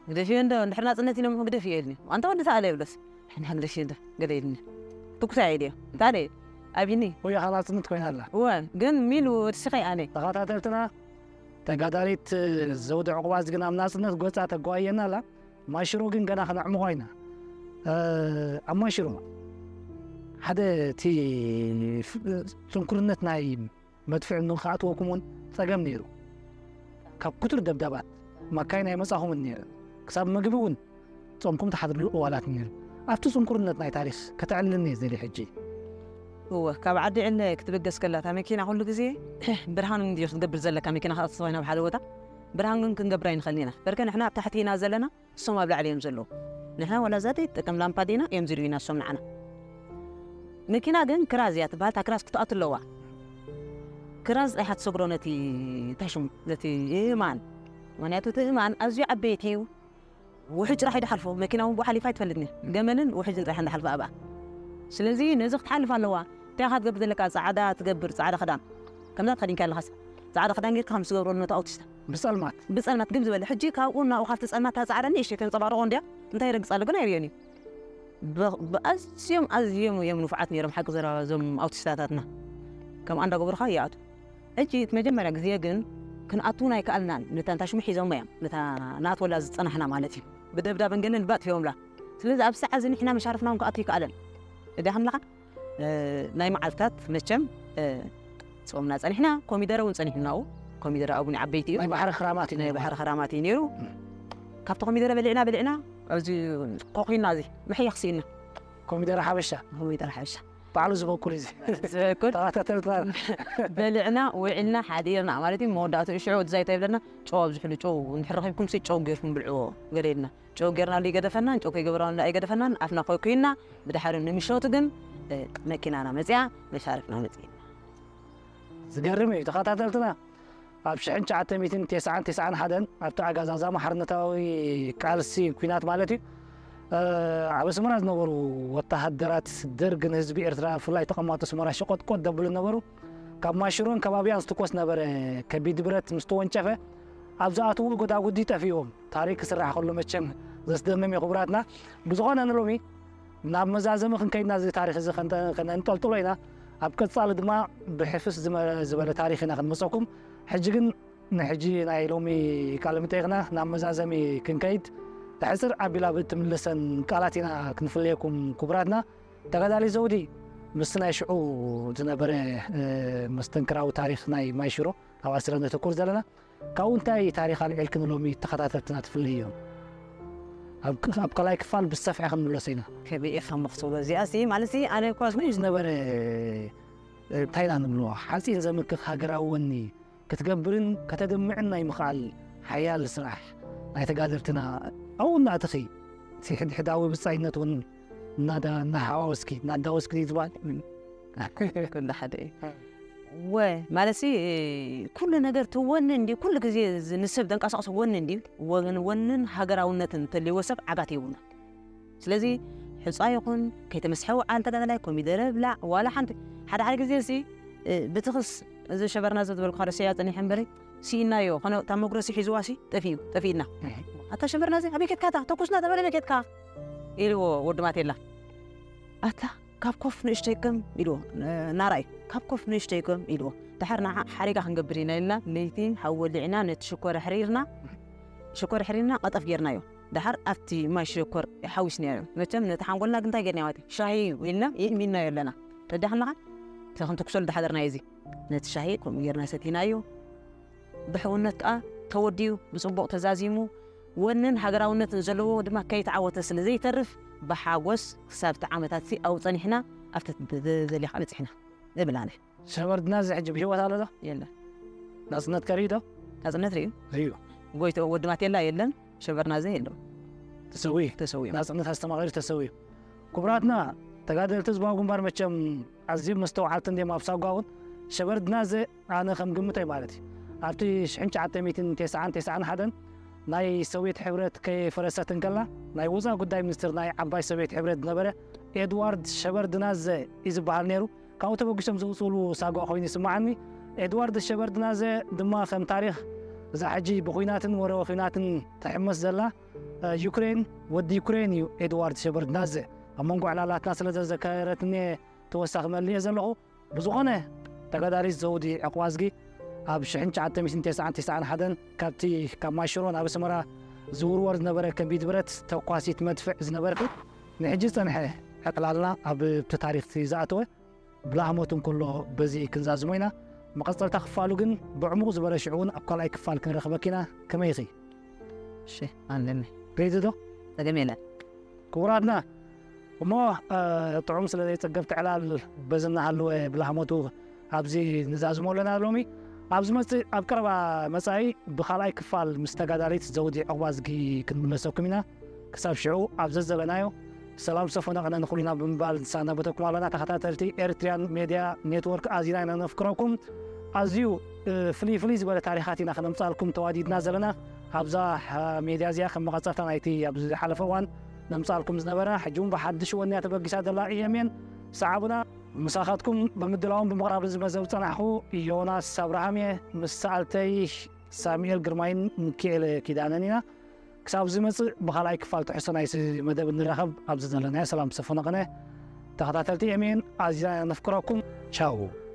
ግደፍዮ እንዶ እንድሕር ናጽነት ኢሎም ግደፍዮ ኢልኒ ኣንታ ወዲ ተኣለ ይብለስ ሕና ግደፍዮ እንዶ ገለ ኢልኒ ትኩስ እያ ኢልዮ ታለ ኣብኒ ወያኻ ናጽነት ኮይና ኣላ እወ ግን ሚሉ ወድስኸ ኣነ ተኸታተልትና ተጋዳሊት ዘውዲ ዕቑባዝ ግን ኣብ ናጽነት ጎጻ ተጓየና ኣላ ማሽሮ ግን ገና ክነዕምቖ ኢና ኣብ ማሽሮ ሓደ እቲ ጽንኩርነት ናይ መድፍዕ ንክኣትወኩም እውን ጸገም ነይሩ ካብ ክቱር ደብዳባት ማካይን ኣይመጻኹምን ነይረን ክሳብ ምግቢ እውን ጾምኩም ትሓድርሉ እዋላት ነይሩ ኣብቲ ጽንኩርነት ናይ ታሪኽ ከተዕልልኒ እየ ዝደሊ ሕጂ እወ ካብ ዓዲ ዕለ ክትብገስ ከላ እታ መኪና ኩሉ ግዜ ብርሃን እንድዩ ክትገብር ዘለካ መኪና ክትኣትዋ ኢና ኣብ ሓደ ቦታ ብርሃን ግን ክንገብራ ኣይንኽእልን ኢና በርከ ንሕና ኣብ ታሕቲ ኢና ዘለና እሶም ኣብ ላዕሊ እዮም ዘለዉ ንሕና ወላ ዛተ ይጠቀም ላምፓ ዲና እዮም ዝርእዩና እሶም ንዓና መኪና ግን ክራዝ እያ ትበሃል እታ ክራዝ ክትኣቱ ኣለዋ ክራዝ ጥራሕ ትሰግሮ ነቲ ታሽሙ ነቲ እማን ምክንያቱ እቲ እማን ኣዝዩ ዓበይቲ እዩ ውሕጅ ጥራሕ ይድሓልፎ መኪና እውን ብሓሊፋ ኣይትፈልጥኒ ገመልን ውሕጅን ጥራሕ እንዳሓልፈ ኣብኣ ስለዚ ነዚ ክትሓልፍ ኣለዋ እንታይ ኢኻ ትገብር ዘለካ ጻዕዳ ትገብር ጻዕዳ ክዳን ከምዛ ትኸዲንካ ኣለኻስ ጻዕዳ ክዳን ጌርካ ከም ዝገብረሉ ነቲ ኣውቲስታ ብጸልማት ብጸልማት ግም ዝበለ ሕጂ ካብኡ እናኡ ካብቲ ጸልማት ታጻዕዳ ንእሽተይ ተንጸባርቆ እንድያ እንታይ ረግጻሉ ግን ኣይርእዮን እዩ ብኣዝዮም ኣዝዮም እዮም ንፉዓት ነይሮም ሓቂ ዘረባ እዞም ኣውቲስታታትና ከምኣ እንዳገበሩኻ ይኣቱ ሕጂ እቲ መጀመርያ ግዜ ግን ክንኣቱ ኣይከኣልናን ነታ ንታ ሽሙ ሒዞሞ እዮም ነታ ናት ወላ ዝጸናሕና ማለት እዩ ብደብዳብን ገለን ባጥፊኦምላ ስለዚ ኣብ ሰዓት እዚ ንሕና መሻርፍና እውን ክኣቱ ይከኣለን እዳ ከምለኻ ናይ መዓልታት መቸም ጾምና ጸኒሕና ኮሚደረ እውን ጸኒሕናው ኮሚደረ ኣብኒ ዓበይቲ እዩ ናይ ባሕሪ ክራማት እዩ ናይ ባሕሪ ክራማት እዩ ነይሩ ካብቲ ኮሚደረ በሊዕና በሊዕና እዚ ኮኺና እዚ ምሕያኽ ስኢና ኮሚደረ ሓበሻ ኮሚደረ ሓበሻ ባዕሉ ዝበኩል እዚ ዝበኩል ተኸታተልትና በሊዕና ውዒልና ሓዲርና ማለት እዩ መወዳእትኡ ሽዑ ወዲ ዛይታ ይብለና ጨው ኣብዝሕሉ ጨው እንድሕር ረኺብኩም ሲ ጨው ገይርኩም ብልዕዎ ገለ ኢልና ጨው ጌርናሉ ይገደፈናን ጨው ከይገበርናሉ ኣይገደፈናን ኣፍና ኮይኩይና ብድሓሪ ንምሸቱ ግን መኪናና መፅያ መሻርፍና መፅኢና ዝገርም እዩ ተኸታተልትና ኣብ ሽሕን ትሽዓተ ሚእትን ተስዓን ተስዓን ሓደን ኣብቲ ዓጋዛዛ ማሕርነታዊ ቃልሲ ኩናት ማለት እዩ ኣብ ኣስመራ ዝነበሩ ወተሃደራት ደርግ ንህዝቢ ኤርትራ ብፍላይ ተቐማጦ ኣስመራ ሸቆጥቆጥ ደብሉ ነበሩ ካብ ማሽሮን ከባቢያን ዝትኮስ ነበረ ከቢድ ብረት ምስ ተወንጨፈ ኣብ ዝኣትውሉ ጎዳጉዲ ጠፊኦም ታሪክ ክስራሕ ከሎ መቸም ዘስደምም እዩ ክቡራትና ብዝኾነ ንሎሚ ናብ መዛዘሚ ክንከይድና እዚ ታሪክ እዚ ከነንጠልጥሎ ኢና ኣብ ቀጻሊ ድማ ብሕፍስ ዝበለ ታሪክ ኢና ክንመፀኩም ሕጂ ግን ንሕጂ ናይ ሎሚ ቃለ መጠይቅና ናብ መዛዘሚ ክንከይድ ተሕፅር ኣቢላ ብእትምልሰን ቃላት ኢና ክንፍለየኩም ክቡራትና ተጋዳሊ ዘውዲ ምስቲ ናይ ሽዑ ዝነበረ መስተንክራዊ ታሪኽ ናይ ማይሽሮ ኣብ ኣስረ ነተኩር ዘለና። ካብኡ እንታይ ታሪኽ ኣልዒልኪ ንሎሚ ተኸታተልትና ትፍልህዮም? ኣብ ካልኣይ ክፋል ብሰፍሐ ክንምለሶ ኢና። ከመይ ኢኻ ምኽትብሎ እዚኣ ሲ ማለት ሲ ኣነ እኳ ዝነበረ እንታይ ኢና ንብሎ ሓፂን ዘምክኽ ሃገራዊ ወኒ ክትገብርን ከተድምዕን ናይ ምኽኣል ሓያል ስራሕ ናይ ተጋደልትና ኣብኡ እናእትኺ እቲ ሕድሕዳዊ ብጻይነት እውን እናዳ እናሓዋወስኪ እናዳወስኪ ዝበሃል ኩሉ ሓደ እዩ ወ ማለት ኩሉ ነገር እቲ ወኒ እንዲ ኩሉ ግዜ ንሰብ ዘንቀሳቕሶ ወኒ እንዲ ወንን ወንን ሃገራውነትን እንተልይዎ ሰብ ዓጋት የብሉና ስለዚ ሕፃ ይኹን ከይተመስሐ ውዓል ተጋዳላይ ኮሚደረ ብላዕ ዋላ ሓንቲ ሓደ ሓደ ግዜ ሲ ብትኽስ እዚ ሸበርና ዘትበልኩ ሓደ ስያ ጸኒሐ እምበሪ ስኢናዮ ኾነ እታ መጉረሲ ሒዝዋ ሲ ጠፊኡ ጠፊእና ኣታ ሸበርና እዚ ኣበይ ኬድካ እታ ተኩስና ተበለ ኣበይ ኬድካ ኢልዎ ወዲ ማቴላ ኣታ ካብ ኮፍ ንእሽተይ ከም ኢልዎ ናራይ ካብ ኮፍ ንእሽተይ ከም ኢልዎ ድሓር ንዓ ሓሪጋ ክንገብር ኢና ኢልና ለይቲ ሓዊ ወሊዕና ነቲ ሽኮር ኣሕሪርና ሽኮር ኣሕሪርና ቀጠፍ ጌርናዮ ድሓር ኣብቲ ማይ ሽኮር ሓዊስናዮ መቸም ነቲ ሓንጎልና ግንታይ ጌርና ማለት ሻሂ እዩ ኢልና ይእሚናዮ ኣለና ተዳሕናኻ ተኽንትኩሰሉ ድሓደርናዮ እዚ ነቲ ሻሂ ከምኡ ጌርና ሰቲናዮ ብሕውነት ከኣ ተወዲኡ ብጽቡቕ ተዛዚሙ ወንን ሃገራውነትን ዘለዎ ድማ ከይተዓወተ ስለ ዘይተርፍ ብሓጎስ ክሳብ እቲ ዓመታት ሲ ኣብኡ ጸኒሕና ኣብቲ ደሊኻ በጺሕና እብል ኣነ። ሸበርድና እዚ ሕጂ ብህይወት ኣሎ ዶ? የለን። ናጽነት ከርኢ ዶ? ናጽነት ርእዩ። ርእዩ። ጎይቶ ወዲ ማቴላ የለን። ሸበርና ዘ የለን። ተሰዊ። ተሰዊ። ናጽነት ኣስተማቒሩ ተሰዊ። ክቡራትና ተጋደልቲ ህዝባዊ ግንባር መቸም ኣዝዮም መስተውዓልቲ እንዲም ኣብ ሳጓ እውን ሸበርድና ዘ ኣነ ከም ግምተይ ማለት እዩ ኣብቲ ሽሕን ትሽዓተ ሚእትን ተስዓን ተስዓን ሓደን ናይ ሶቪየት ሕብረት ከይፈረሰት እንከላ ናይ ወፃእ ጉዳይ ሚኒስትር ናይ ዓባይ ሶቪየት ሕብረት ዝነበረ ኤድዋርድ ሸበርድናዘ እዩ ዝበሃል ነይሩ። ካብኡ ተበጊሶም ዘውፅእሉ ሳጓ ኮይኑ ይስማዓኒ። ኤድዋርድ ሸበርድናዘ ድማ ከም ታሪኽ እዛ ሕጂ ብኹናትን ወረ ኹናትን ትሕመስ ዘላ ዩክሬን ወዲ ዩክሬን እዩ። ኤድዋርድ ሸበርድናዘ ኣብ መንጎ ዕላላትና ስለ ዘዘከረትኒ ተወሳኺ መልየ ዘለኹ። ብዝኾነ ተጋዳሊት ዘውዲ ዕቑባዝጊ ኣብ ሽሕን ትሽዓተ ሚእትን ተስዓን ተስዓን ሓደን ካብቲ ካብ ማይሽሮ ናብ ኣስመራ ዝውርወር ዝነበረ ከቢድ ብረት ተኳሲት መድፍዕ ዝነበርኪ ንሕጂ ዝጸንሐ ዕቕላልና ኣብቲ ታሪኽቲ ዝኣተወ ብላህሞት እንከሎ በዚ ክንዛዝሞ ኢና። መቐጸልታ ክፋሉ ግን ብዕሙቕ ዝበለ ሽዑ እውን ኣብ ካልኣይ ክፋል ክንረኽበኪ ኢና። ከመይ ኢኺ? እሺ ኣለኒ። ሬዲ ዶ? ጸገም የለን። ክቡራትና እሞ ጥዑም ስለ ዘይጸገብቲ ዕላል በዚ እናሃለወ ብላህሞቱ ኣብዚ ንዛዝሞ ኣለና ሎሚ። ኣብ ዝመጽእ ኣብ ቀረባ መጻኢ ብኻልኣይ ክፋል ምስ ተጋዳሊት ዘውዲ ዕቑባዝጊ ክንምለሰኩም ኢና። ክሳብ ሽዑ ኣብ ዘዘለናዮ ሰላም ሰፎ ነቐነ ንኹልና ብምባል ንሳና በተኩም ኣለና። ተኸታተልቲ ኤርትሪያን ሜድያ ኔትወርክ ኣዚና ኢና ነፍቅረኩም። ኣዝዩ ፍልይ ፍልይ ዝበለ ታሪኻት ኢና ክነምጻልኩም ተዋዲድና ዘለና። ኣብዛ ሜድያ እዚኣ ከም መቐጸልታ ናይቲ ኣብ ዝሓለፈ እዋን ነምጻልኩም ዝነበረ ሕጂ እውን ብሓድሽ ወንያ ተበጊሳ ዘላ ኢየሜን ሰዓቡና ምሳኻትኩም ብምድላውን ብምቕራብ እዚ መዘብ ዝጸናሕኹ ዮናስ ኣብርሃም እየ። ምስ ሰኣልተይ ሳሙኤል ግርማይን ሚካኤል ኪዳነን ኢና። ክሳብ ዝመጽእ ብኻልኣይ ክፋል ትሕዝቶ ናይዚ መደብ እንራኸብ ኣብዚ ዘለናዮ ሰላም ሰፈነ ቅነ። ተኸታተልቲ ኤሜን ኣዚና ነፍቅረኩም። ቻው።